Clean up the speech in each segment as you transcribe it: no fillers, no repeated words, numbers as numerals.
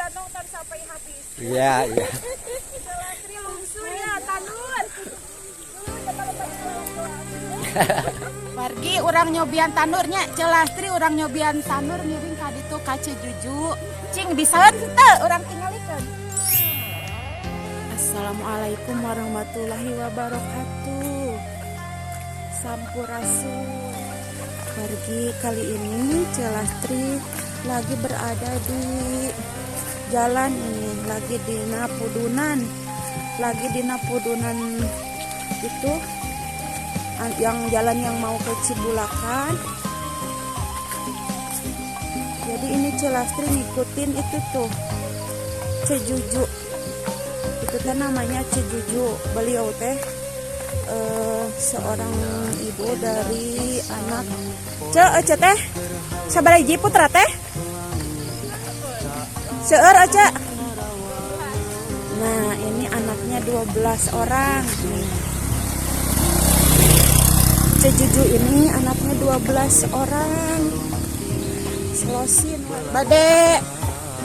dan nonton sampai habis. Iya. Ceu Lastri lungsur ya, tandur. Wargi urang nyobian tandurnya, Ceu Lastri urang nyobian tandur ngiring ka ditu ka Ceu Juju. Cing bisa henteu urang tingalikeun. Assalamualaikum warahmatullahi wabarakatuh. Sampurasun. Wargi, kali ini Ceu Lastri lagi berada di jalan ini, lagi di Napudunan. Lagi di Napudunan itu yang jalan yang mau ke Cibulakan. Jadi ini Ceu Lastri ngikutin itu tuh Ceu Juju. Itu teh namanya Ceu Juju. Beliau teh seorang ibu dari anak Ceu teh sabaraha hiji putra teh? Seueur, Ece. Nah, ini anaknya 12 orang nih. Ceu Juju ini anaknya 12 orang. Selosin. Bade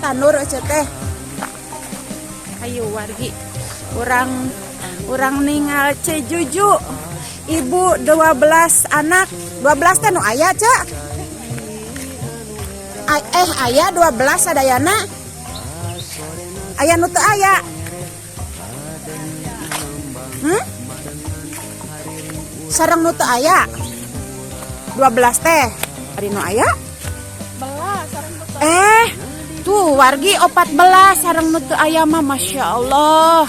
tandur Ece teh. Ayo wargi. Urang ningal Ceu Juju. Ibu 12 anak. 12 teh nu aya, Cek? Aya 12 sadayana. Aya nu teu aya? Hmm? Sareng nu teu aya? 12 teh. Ari nu aya? Tuh wargi 14 sareng nu teu aya mah, Masya Allah.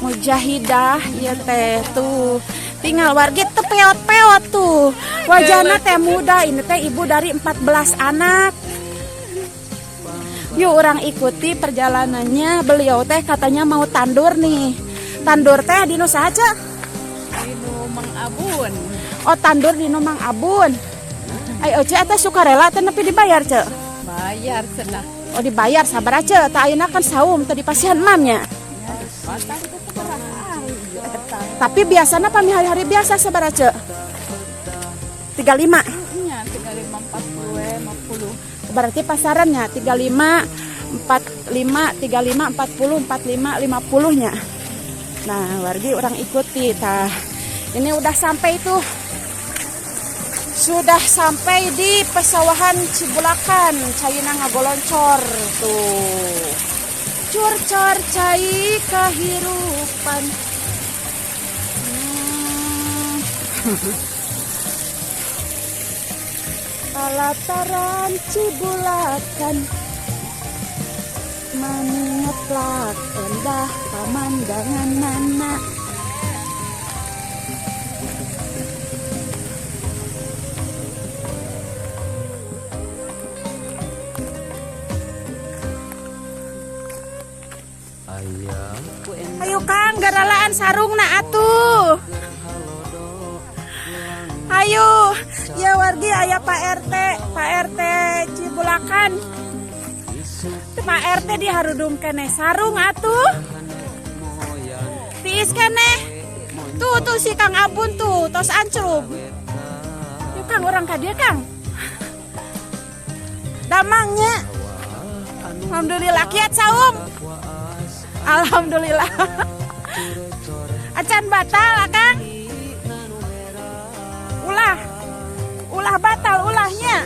Mujahidah ieu teh tuh. Tinggal wargi teu peot-peot tuh. Wajahna teh muda, ini teh ibu dari 14 anak. Yuk urang ikuti perjalanannya. Beliau teh katanya mau tandur nih. Tandur teh di nu saha, Cek? Di nu Mang Abun. Oh, tandur di nu Mang Abun. Ayo Cek, teh sukarela teh nepi dibayar, Cek? Bayar cenah. Oh, dibayar, sabar aja. Tah ayeuna kan saum tadi pasihan mamnya. Batang itu sabaraha eta. Tapi biasanya pami hari-hari biasa sabaraha, Cek? 35. Nya 35 40 50. Berarti pasarannya 35 45 35 40 45 50 nya. Nah, wargi urang ikuti tah. Ini udah sampai tuh. Sudah sampai di pesawahan Cibulakan, caina ngagoloncor tuh. Curcor cai kahirupan. Palataran Cibulakan mangeplak endah pamandangan nana. Ayo Kang, garalaan sarungna atuh. Ayo, ya wargi aya Pak RT, Pak RT Cibulakan. Pak RT di harudum keneh sarung atuh. Tiis keneh. Tuh tuh si Kang Abun tuh, tos ancrub. Yuk Kang, urang ka dieu Kang. Damangnya. Alhamdulillah kiat saum. Alhamdulillah. Acan batal Kang. Ulah. Ulah batal ulahnya.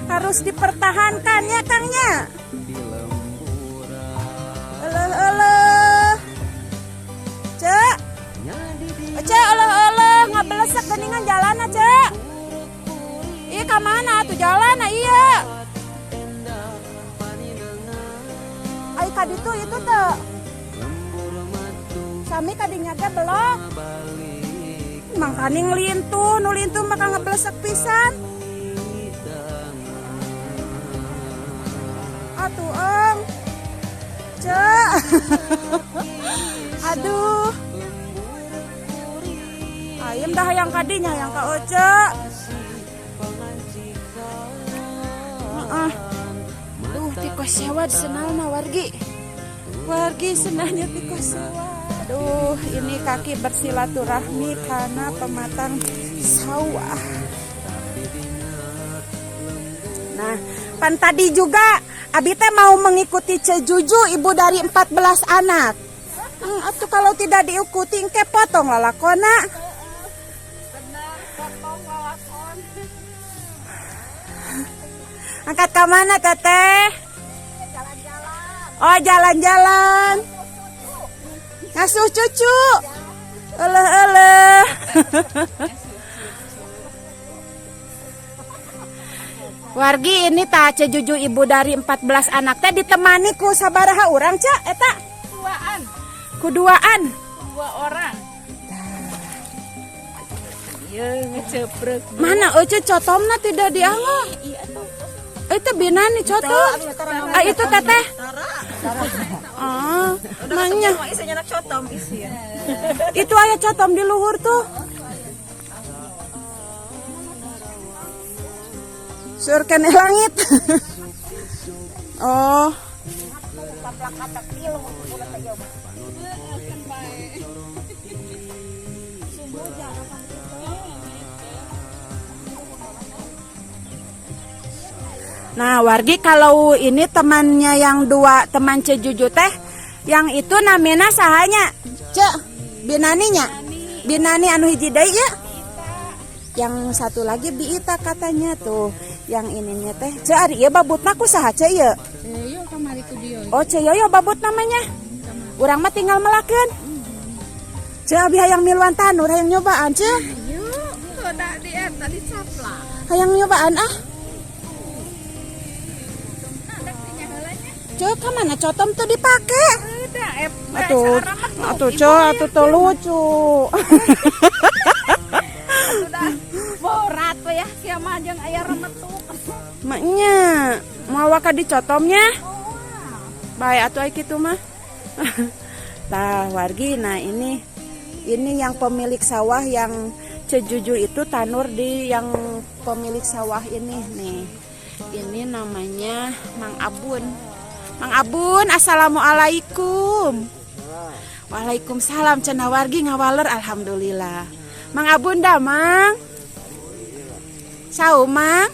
Harus dipertahankan ya Kangnya. Eleh eleh. Cek. Cek eleh eleh ngabelesek geningan jalan Cek. Iya ka mana tuh jalan iya. Ai ka ditu itu teh. Sami kadinya ge belok. Mangkaning lintuh, nu lintuh maka ngeblesek pisan. Atuh eng. Cek. Aduh. Ayam dah yang kadinya yang ka Oce. Heeh. Duh, tikos sewad senalna wargi. Wargi senalnya tikos sewad. Aduh, ini kaki bersilaturahmi karena pematang sawah. Nah, pan tadi juga abi teh mau mengikuti Ce Juju, ibu dari 14 anak. Atuh kalau tidak diikuti engke potong lalakona. Bener, potong lalakon. Angkat ke mana, Teteh? Jalan-jalan. Oh, jalan-jalan. Ngasuh cucu. Eleh eleh. Wargi, ini ta Ce Juju, ibu dari 14 anak teh, ditemani ku sabaraha urang, Cak, eta? Duaan. Ku duaan. Dua orang. Iya, ngeceprek. Mana Ece cotomna tidak dianggo? Iya tuh. Itu binani cotom. Ah, itu Teteh. Ah, nanya. Isinya anak cotom isi ya. Itu aya cotom di luhur tuh. Sur keneh langit. Oh. Nah, wargi, kalau ini temannya yang dua, teman Ce Juju teh, yang itu namina sahanya? Ce, binaninya? Binani anu hiji deui ya? Yang satu lagi Biita katanya tuh. Yang ininya teh, Ce, ari ieu babutna ku saha, Ce, ieu? Yo kamari ku dia. Oh, Ce Yoyo babut namanya. Urang mah tinggal melakeun. Ce, abi hayang miluan tanur, hayang nyobaan, Ce. Yuk, udah di eta dicaplak. Hayang nyobaan ah. Ce, kemana cotom tuh dipake? Udah, Atuh, atuh, Ce, atuh tuh lucu. Udah borat we ya, sia mah jeung aya remetuk. Maknya, mau waka dicotomnya? Baik atuh ai kitu mah. Tah, wargi, nah ini yang pemilik sawah yang Ce Juju itu tanur di yang pemilik sawah ini nih. Ini namanya Mang Abun. Mang Abun, assalamualaikum. Waalaikumsalam, cenah wargi ngawaler, alhamdulillah. Mang Abun damang? Saum, Mang?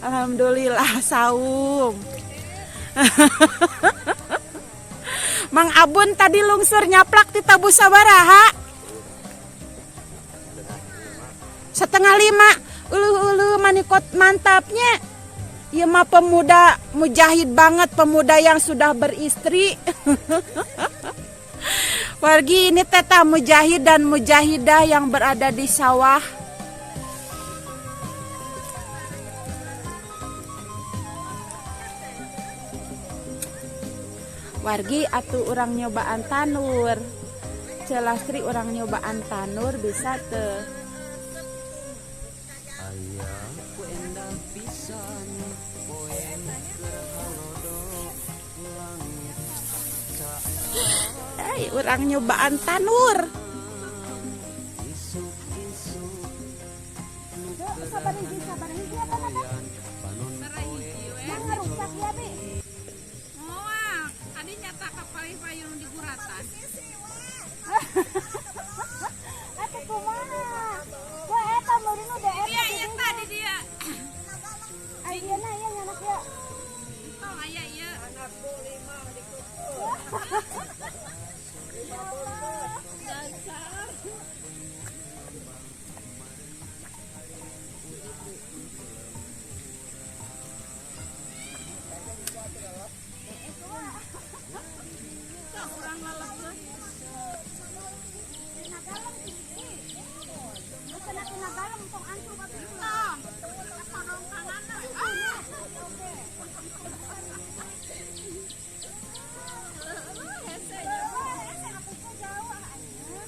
Alhamdulillah saum. Mang Abun tadi lungsur nyaplak di tabuh sabaraha? 4.30. Uluh uluh, manikot mantapnya. Ieu mah pemuda mujahid banget, pemuda yang sudah beristri. Wargi, ini teta mujahid dan mujahidah yang berada di sawah. Wargi, atuh urang nyobaan tanur. Ce Lastri, urang nyobaan tanur bisa teu? Ku endah pisan poe keur halodo langit. Eh, urang nyobaan tanur. Isuk-isuk. Sabar hiji, sabar hiji apa namanya? Panon poe. Ngarusak ya, Bi. Moal, tadi nyata kapal payung di guratan. Atuh kumaha? Wah, eta meureun udah eta. Iya, iya tadi dia. Ayeuna ieu nyanak ya. Oh, aya ieu.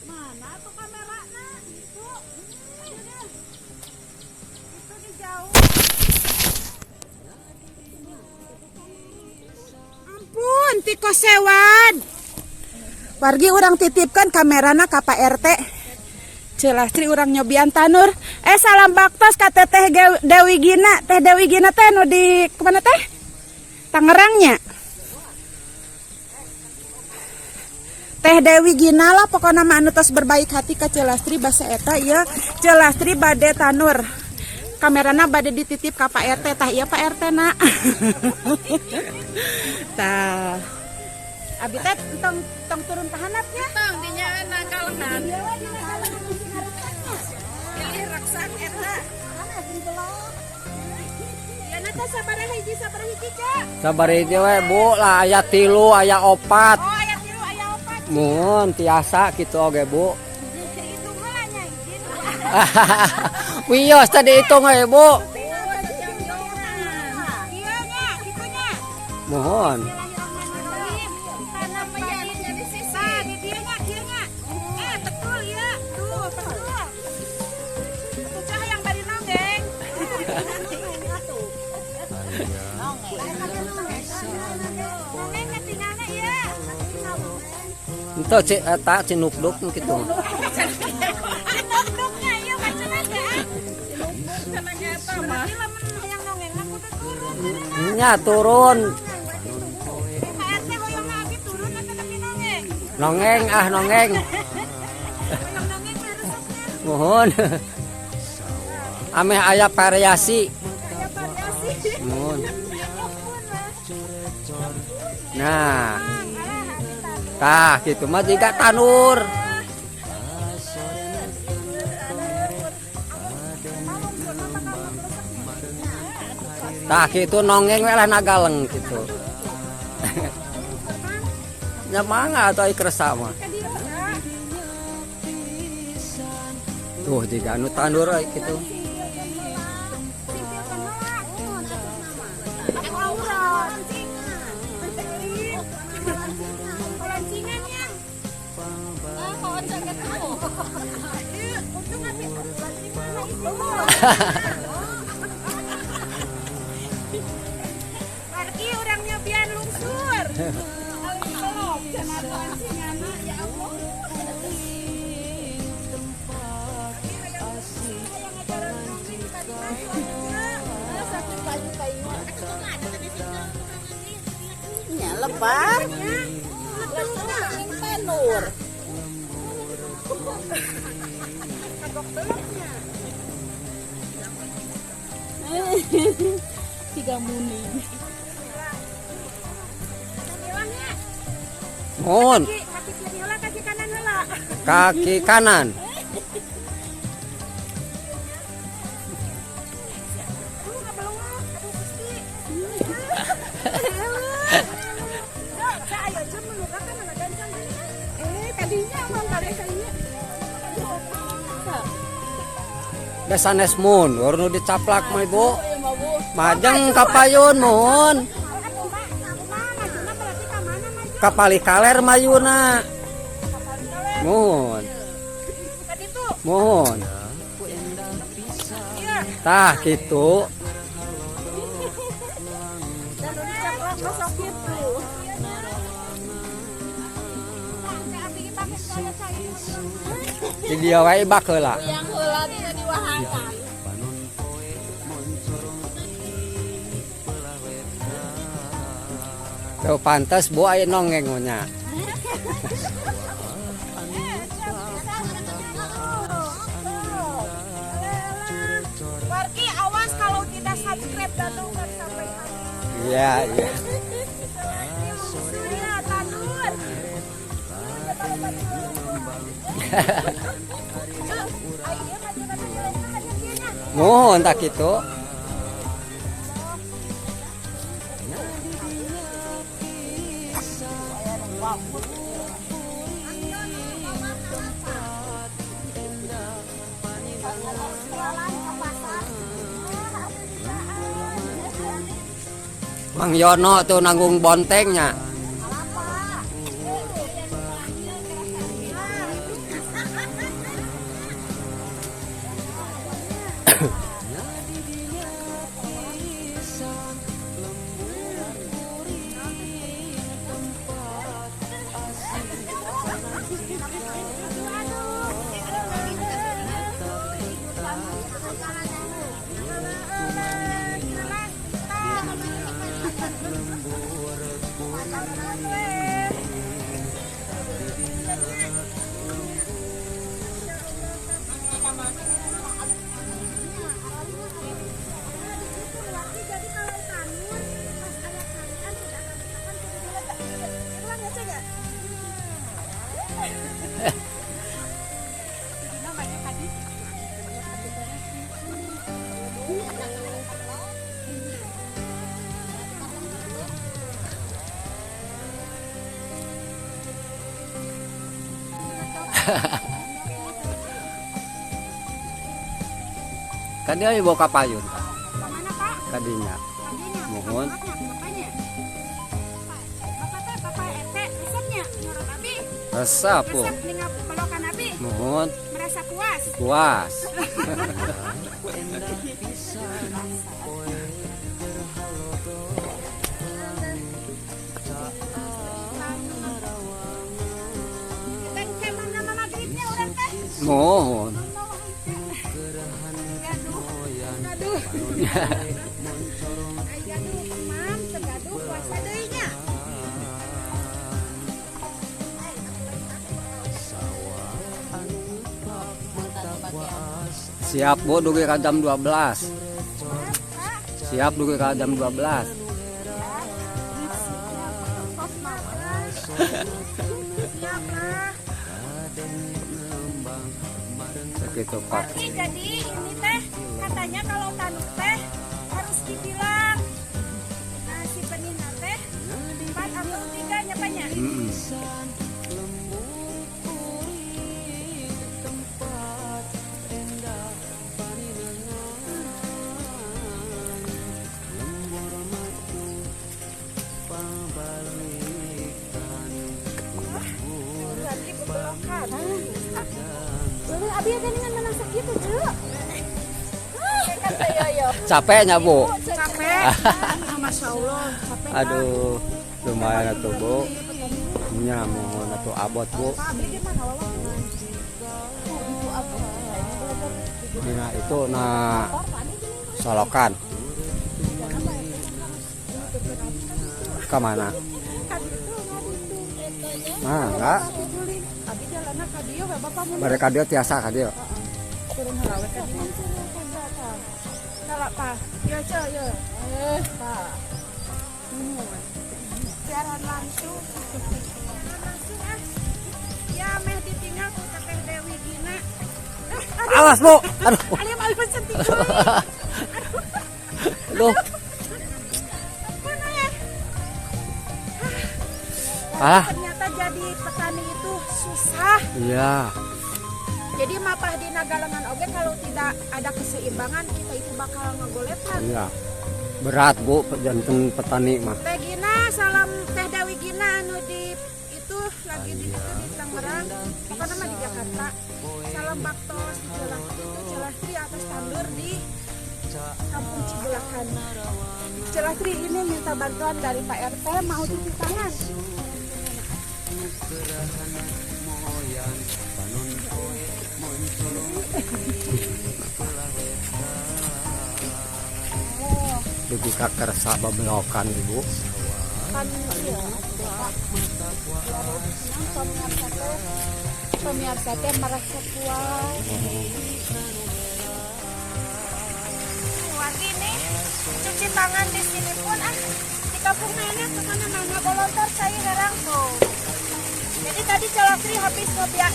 Mana tuh kamerana? Itu. Itu di jauh. Ampun, tiko sewad. Wargi, urang titipkan kamerana ka Pak RT. Ce Lastri urang nyobian tanur. Eh, salam baktos ka Teteh Dewi Gina. Teh Dewi Gina teh nu di kemana teh? Tangerangnya. Teh Dewi Gina lah pokoknya mah anu tos berbaik hati ka Ce Lastri, basa eta ieu Ce Lastri bade tanur. Kamerana bade dititip ka Pak RT. Tah ieu Pak RT na. Tah. Abi teh tong tong turun ka handap nya. Tong dinya nangkalengan. Pilih raksak eta. Ya nata sabaraha hiji sabaraha hiji, Cak? Sabar hiji we, Bu, lah aya tilu, aya opat. Oh, aya tilu, aya opat. Mun tiasa kitu oge, Bu. Dihitung heula nya hiji. Wios tadi hitung we, Bu. Iya nya, kitu nya. Mohon. Bismillahirrahmanirrahim. Tanah jadi sisa di dieu nya kieu nya. Eh, betul ya. Tuh, betul. Tuh cah yang bari nonggeng. Nonggeng nya tinggalna ieu. Ento ci eta cinukduk kitu. Cinukduknya ieu maceuna teh. Berarti lamun hayang nonggeng mah kudu turun. Nya turun. Pak RT hoyongna abi turun atau tapi nonggeng? Nonggeng ah nonggeng. Hoyong nonggeng mah resepna. Mohon. Ameh aya variasi. Aya variasi. Mohon. Nah, tah gitu mah jiga tanur. Tah gitu nonggeng we lah nagaleng gitu. Nya mangga atuh ai kersa mah. Tuh jiga anu tandur euy kitu. Pergi orang nyobian lungsur. Belum, cenah lancinganna ya Allah. Nya lebar. Tanur. Tiga muni. Mohon Kaki kiri heula, kaki kanan heula. kaki kanan. Aduh, ngabeluak. Aduh, Gusti. Ayo, jam melukakan anak gancang gini. Eh, tadinya emang kali kalinya. Da sanes mundur nu dicaplak mah Ibu. Majeng kapayun mohon. Kapalih kaler mayuna. Mohon. Mohon. Tah kitu. Di dieu wae bak heula. Yang heula dina diwahangan. Panon poe moncong belah wetan. Tuh pantes Bu aya nonggeng nya. Wargi awas kalau tidak subscribe datang nggak sampai habis. Iya, iya. Surya tanur. Mohon tak kitu. Mang Yono tuh nanggung bontengnya. Kan dia ibu ka payun, Pak. Mana, Pak? Kadinya. Kadinya. Muhun. Bapaknya. Bapak teh, Bapak RT, resepnya nurut abi. Resep, Bu. Resep ningal belokan abi. Muhun. Merasa puas. Puas. Teh mana magribnya urang teh? Muhun. Gaduh. Gaduh. Ai gaduh mam, teu gaduh puasa deui nya. Siap, Bu, dugi ka jam 12. Siap dugi ka jam 12. Siap lah. Segitu, Pak. Tapi jadi ini teh katanya kalau tanur teh harus dibilang. Nah, si benihna teh 4 atau 3 nya, Pak, nya. Berarti bebelokan. Boleh abi ada dengan menang sakit tuh, Cuk. Capeknya, Bu. Capek. Ah, Masya Allah, capek. Aduh, lumayan atuh, Bu. Nya muhun atuh abot, Bu. Pak, abi di mana wawa? Dina itu na solokan. Ke mana? Nah, enggak. Abi jalanna ka dieu we, Bapak mun Mereka dia tiasa ka dieu. Turun heula we ka dieu. Salah, Pak. Yo, Ceu, yo. Eh, Pak. Siaran langsung. Siaran langsung ah. Ya meh ditinggal ku Teteh Dewi Gina. Eh, aduh. Awas, Bu. Aduh. Alim alim sentik. Aduh. Mana ya? Ah. Ternyata jadi petani itu susah. Iya. Jadi mapah dina galengan oge kalau tidak ada keseimbangan kita itu bakal ngegoletan. Iya. Berat, Bu, jantung petani mah. Teh Gina, salam Teh Dewi Gina anu di itu lagi di itu di Tangerang, pokoknya mah di Jakarta. Salam baktos di Celah itu Celah Tri atas tandur di Kampung Cibulakan. Celah Tri ini minta bantuan dari Pak RT mau cuci tangan. Dugi ka kersa babelokan, Ibu. Kan iya, Pak. Pemirsa teh merasa puas. Wargi nih cuci tangan di sini pun ah di kampung nenek kemana mana volontar saya herang tuh. Jadi tadi Celakri habis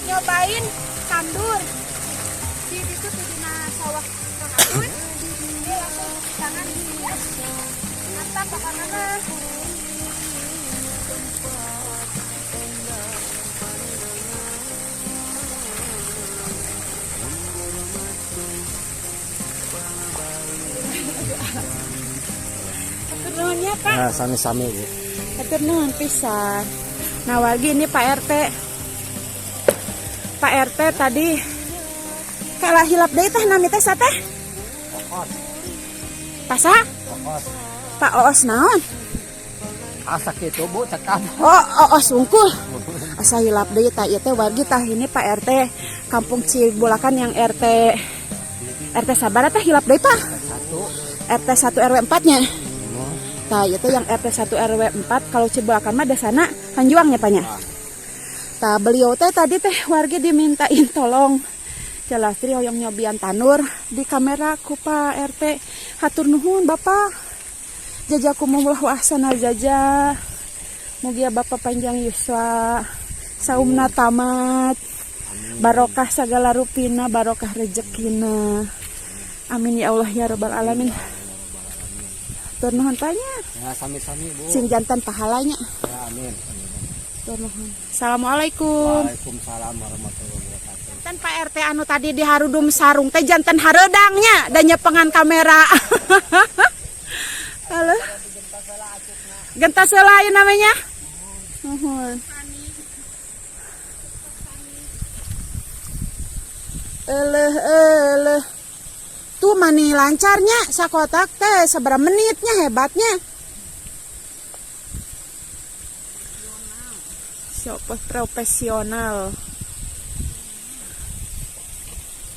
nyobain tandur di itu di dina sawah Kang Atun. Ini langsung cuci tangan di sini ah. Mantap pokoknya mah. Hatur nuhun ya, Pak. Nah, sami-sami, Bu. Hatur nuhun pisan. Nah, wargi ini Pak RT. Pak RT tadi kalah hilap deui teh nami teh sateh? Oos. Pasa? Oos. Pak Oos naon? Asa kitu, Bu, cekap. Oh, Oos wungkul. Asa hilap deui tah ieu teh wargi tah ini Pak RT Kampung Cibulakan yang RT RT sabaraha teh hilap deui, Pak? 1. RT 1 RW 4 nya. Nah, itu yang RT 1 RW 4 kalau Cibulakan mah desana Hanjuang ya, Pak nya. Tah beliau teh tadi teh warga dimintain tolong. Celastri hoyong nyobian tanur di kamera ku Pak RT. Hatur nuhun Bapak. Jazakumullah wa ahsanal jaza. Mugia Bapak panjang yuswa. Saumna tamat. Barokah sagala rupina, barokah rezekina. Amin ya Allah ya rabbal alamin. Hatur nuhun tanya. Ya, sami-sami, Bu. Sing jantan pahalanya. Ya, amin. Hatur nuhun. Assalamualaikum. Waalaikumsalam warahmatullahi wabarakatuh. Janten Pak RT anu tadi di harudum sarung teh janten hareudangnya dan nyepengan kamera. Halo. Gentos heula ieu namanya. Nuhun. Eleh eleh. Tuh mani lancarnya sakotak teh seberapa menitnya hebatnya. Sok profesional.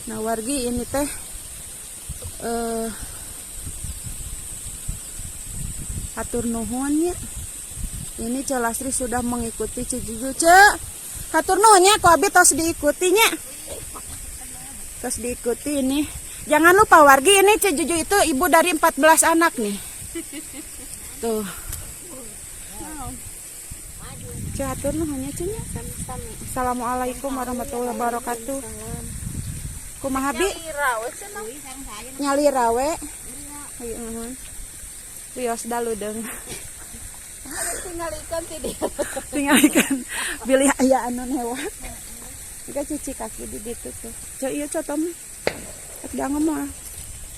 Nah wargi, ini teh hatur nuhun ya. Ini Ce Lastri sudah mengikuti Ce Juju. Ce, hatur nuhun ya, ku abi tos diikutinya. Tos diikuti ini. Jangan lupa wargi, ini Ce Juju itu ibu dari 14 anak nih. Tuh. Ce, hatur nuhun ya, Ce nya. Assalamualaikum warahmatullahi wabarakatuh. Kumaha, Bi? Nyalira we. Ayo nuhun. Wios dalu deung. Tinggal ikan ti dia. Tinggal ikan bilih aya anu newak. Jika cuci kaki di ditu tuh. Cek ieu coto mah. Rek dianggo mah.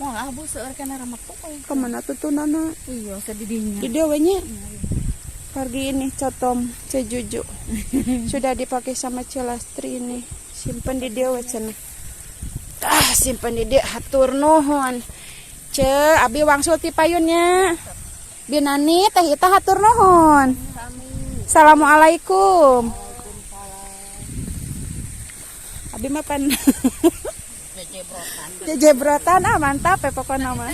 Moal ah, Bu, seueur kana rametuk we. Kemana tuh nana? Iya, sadidinya. Di dieu we nya. Pagi ini cotom Ce Juju. Sudah dipakai sama Ce Lastri ini. Simpen di dieu we cenah. Ah, simpen di dieu, hatur nuhun. Ce, abi wangsul ti payunnya. Binani teh ita hatur nuhun. Assalamualaikum. Abi mah pan jejebrotan, ah mantap ya pokoknya mah.